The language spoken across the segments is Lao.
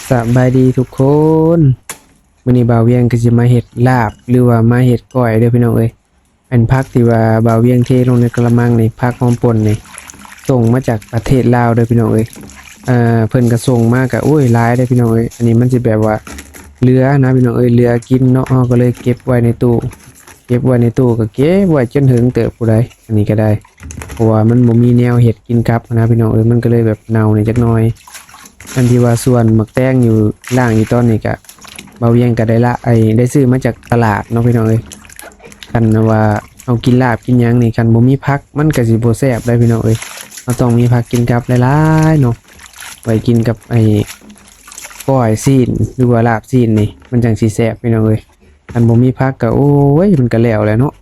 ສະບາຍດີທຸກຄົນ, ມື້ນີ້ບ່າວວຽງກໍຊິມາເຮັດລາບ ຫຼືວ່າມາເຮັດກ້ອຍເດີພີ່ນ້ອງເອີຍ. ອັນຜັກທີ່ວ່າບ່າວວຽງເທລົງໃນກະລະມັງນີ້ ຜັກຫອມປົ່ນນີ້ ສົ່ງມາຈາກປະເທດລາວເດີພີ່ນ້ອງເອີຍ. ເອີ ເພິ່ນກໍສົ່ງມາກໍ ໂອ້ຍ ຫຼາຍເດີພີ່ນ້ອງເອີຍ. ອັນນີ້ມັນຊິແບບວ່າເຫຼືອນະພີ່ນ້ອງເອີຍ, ເຫຼືອກິນເນາະ, ເຮົາກໍເລີຍເກັບໄວ້ໃນຕູ້ ເກັບໄວ້ໃນຕູ້ກໍເກັບໄວ້ຈົນເຖິງເຕີບພຸ້ນໃດ໋ ອັນນີ້ກໍໄດ້ ເພາະວ່າມັນບໍ່ມີແນວເຮັດກິນກັບນະພີ່ນ້ອງເອີຍ, ມັນກໍເລີຍແບບເນົ່າແດ່ຈັກໜ່ອຍ. ອັນທີ່ວ່າສວນໝາກແຕງຢູ່ ລ້າງຢູ່ຕອນນີ້ກະ ບ່າວວຽງກະໄດ້ລະ ໄອ້ ໄດ້ຊື້ມາຈາກຕະຫຼາດເນາະພີ່ນ້ອງເອີຍ. ຄັນວ່າເຮົາກິນລາບກິນຫຍັງນີ້ ຄັນບໍ່ມີຜັກມັນກະຊິບໍ່ແຊບໃດ໋ພີ່ນ້ອງເອີຍ. ເຮົາຕ້ອງມີຜັກກິນກັບຫຼາຍໆເນາະ ໄວ້ກິນກັບໄອ້ກ້ອຍຊີ້ນ ຫຼືວ່າລາບຊີ້ນນີ້ ມັນຈັ່ງຊິແຊບພີ່ນ້ອງເອີຍ. ຄັນບໍ່ມີຜັກກໍ ໂອ້ຍ ມັນກໍແລ້ວແຫຼະເນາະ,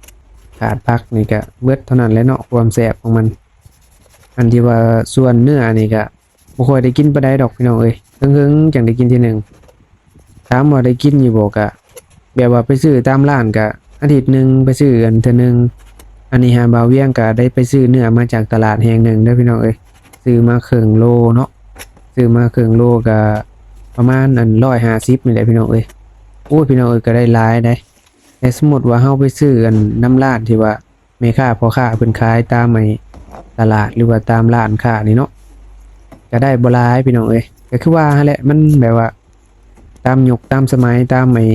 ຂາດຜັກນີ້ກໍເບິດເທົ່ານັ້ນແຫຼະເນາະ ຄວາມແຊບຂອງມັນ. ອັນທີ່ວ່າສ່ວນເນື້ອນີ້ກໍບໍ່ຄ່ອຍໄດ້ກິນປານໃດດອກພີ່ນ້ອງເອີຍ, ເຫິງໆຈັ່ງໄດ້ກິນເທື່ອໜຶ່ງ. ຖາມວ່າໄດ້ກິນຢູ່ບໍ່ ກະແບບວ່າໄປຊື້ຕາມຮ້ານກະອາທິດໜຶ່ງໄປຊື້ອັນເທື່ອໜຶ່ງ. ອັນນີ້ຫາ ບ່າວວຽງກະໄດ້ໄປຊື້ເນື້ອມາຈາກຕະຫຼາດແຫ່ງໜຶ່ງເດີພີ່ນ້ອງເອີຍ. ຊື້ມາເຄິ່ງໂລເນາະ, ຊື້ມາເຄິ່ງໂລກະປະມານອັນຮ້ອຍຫ້າສິບນີ້ແຫຼະພີ່ນ້ອງເອີຍ. ໂອ້ຍ ພີ່ນ້ອງເອີຍ ກະໄດ້ຫຼາຍໃດ໋. ແຕ່ສົມມຸດວ່າເຮົາໄປຊື້ອັນນຳຮ້ານທີ່ວ່າແມ່ຄ້າພໍ່ຄ້າເພິ່ນຂາຍຕາມໄອ້ຕະຫຼາດ ຫຼືວ່າຕາມຮ້ານຄ້ານີ້ເນາະ ກະໄດ້ບໍ່ຫຼາຍພີ່ນ້ອງເອີຍ. ກະຄືວ່າຫັ້ນແຫຼະ ມັນແບບວ່າຕາມຍຸກຕາມສະໄໝ ຕາມໄອ້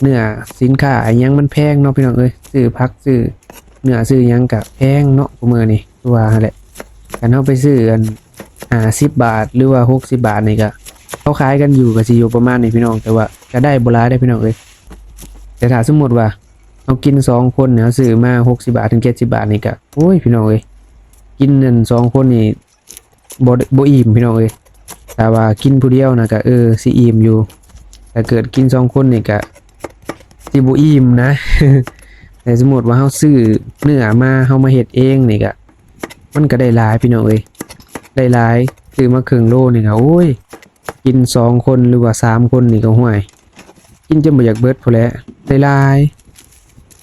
ເນື້ອສິນຄ້າອີ່ຫຍັງມັນແພງເນາະພີ່ນ້ອງເອີຍ, ຊື້ຜັກຊື້ເນື້ອຊື້ຫຍັງກະແພງເນາະ ຊຸມື້ນີ້ຄືວ່າຫັ້ນແຫຼະ. ຄັນເຮົາໄປຊື້ອັນຫ້າສິບບາດ ຫຼືວ່າຫົກສິບບາດນີ້ກະ ເຂົາຂາຍກັນຢູ່ກະຊິຢູ່ປະມານນີ້ພີ່ນ້ອງ, ແຕ່ວ່າກະໄດ້ບໍ່ຫຼາຍເດ້ພີ່ນ້ອງເອີຍ. ແຕ່ຖ້າສົມມຸດວ່າເຮົາກິນສອງຄົນນີ້ ເຮົາຊື້ມາຫົກສິບບາດເຖິງເຈັດສິບບາດນີ້ກະ ໂອ້ຍ ພີ່ນ້ອງເອີຍ ກິນອັນສອງຄົນນີ້ ບໍ່ ບໍ່ອີ່ມພີ່ນ້ອງເອີຍ. ຖ້າວ່າກິນຜູ້ດຽວນະກະ ເອີ ຊິອີ່ມຢູ່, ຖ້າເກີດກິນສອງຄົນນີ້ກະຊິບໍ່ອີ່ມນະ. ແຕ່ສົມມຸດວ່າເຮົາຊື້ເນື້ອມາ ເຮົາມາເຮັດເອງນີ້ກະ ມັນກະໄດ້ຫຼາຍພີ່ນ້ອງເອີຍ, ໄດ້ຫຼາຍ. ຊື້ມາເຄິ່ງໂລນີ້ກະ ໂອ້ຍ ກິນສອງຄົນ ຫຼືວ່າສາມຄົນນີ້ກະ ຫ້ວຍ ກິນຈົນບໍ່ຢາກເບິດພຸ້ນແຫຼະ, ໄດ້ຫຼາຍ.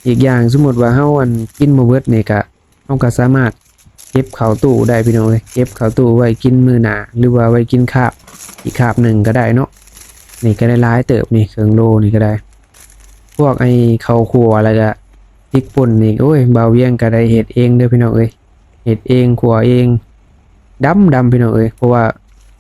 ອີກຢ່າງສົມມຸດວ່າເຮົາ ອັນ ກິນບໍ່ເບິດນີ້ກະ ເຮົາກໍສາມາດເກັບເຂົ້າຕູ້ໄດ້ພີ່ນ້ອງເອີຍ, ເກັບເຂົ້າຕູ້ໄວ້ກິນມື້ໜ້າ ຫຼືວ່າໄວ້ກິນຄາບອີກຄາບໜຶ່ງກໍໄດ້ເນາະ. ນີ້ກໍໄດ້ຫຼາຍເຕີບນີ້ ເຄິ່ງໂລນີ້ກໍໄດ້. ພວກໄອ້ເຂົ້າຂົ້ວ ແລ້ວກໍພິກປົ່ນນີ້ ໂອ້ຍ ບ່າວວຽງກໍໄດ້ເຮັດເອງເດີພີ່ນ້ອງເອີຍ, ເຮັດເອງ ຂົ້ວເອງ ດຳໆ ພີ່ນ້ອງເອີຍ. ເພາະວ່າ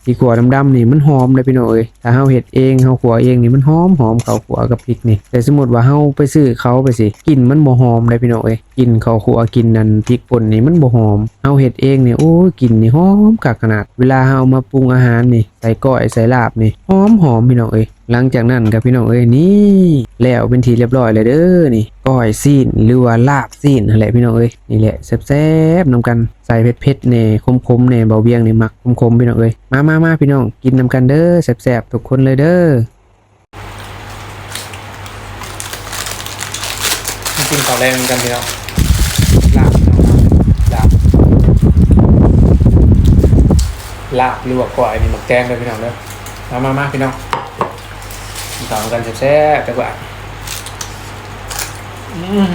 ທີ່ຂົ້ວດຳໆນີ້ມັນຫອມເດ້ພີ່ນ້ອງເອີຍ, ຖ້າເຮົາເຮັດເອງ ເຮົາຂົ້ວເອງນີ້ມັນຫອມໆ ເຂົ້າຂົ້ວກັບພິກນີ້. ແຕ່ສົມມຸດວ່າເຮົາໄປຊື້ເຂົາໄປຊີ້ ກິ່ນມັນບໍ່ຫອມເດ້ພີ່ນ້ອງເອີຍ, ກິ່ນເຂົ້າຂົ້ວ ກິ່ນອັນພິກປົ່ນນີ້ມັນບໍ່ຫອມ. ເຮົາເຮັດເອງນີ້ ໂອ້ຍ ກິ່ນນີ້ຫອມຄັກຂະໜາດ. ເວລາເຮົາເອົາມາປຸງອາຫານນີ້ ໃສ່ກ້ອຍໃສ່ລາບນີ້ ຫອມໆ ພີ່ນ້ອງເອີຍ. ຫຼັງຈາກນັ້ນກໍພີ່ນ້ອງເອີຍ ນີ້ ແລ້ວເປັນທີ່ລຽບຮ້ອຍແລ້ວເດີ. ນີ້ ກ້ອຍຊີ້ນ ຫຼືວ່າລາບຊີ້ນຫັ້ນແຫຼະພີ່ນ້ອງເອີຍ. ນີ້ແຫຼະ ແຊບໆ ນຳກັນ, ໃສ່ເຜັດໆແດ່ ຂົມໆແດ່. ບ່າວວຽງນີ້ມັກຂົມໆ ພີ່ນ້ອງເອີຍ. ມາໆໆ ພີ່ນ້ອງ ກິນນຳກັນເດີ, ແຊບໆທຸກຄົນເລີຍເດີ. ມາກິນເຂົ້າແລງນຳກັນພີ່ນ້ອງ. ລາບພີ່ນ້ອງ ລາບ ລາບ ລາບ ຫຼືວ່າກ້ອຍນີ້ໝາກແຕງເດີພີ່ນ້ອງເດີ. ມາໆໆ ພີ່ນ້ອງ ກິນເຂົ້ານຳກັນແຊບໆ ຈັກບາດ. ອືມ.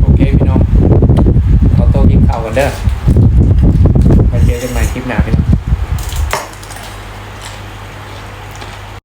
ໂອເຄພີ່ນ້ອງ ຂໍໂຕກິນເຂົ້າກ່ອນເດີ.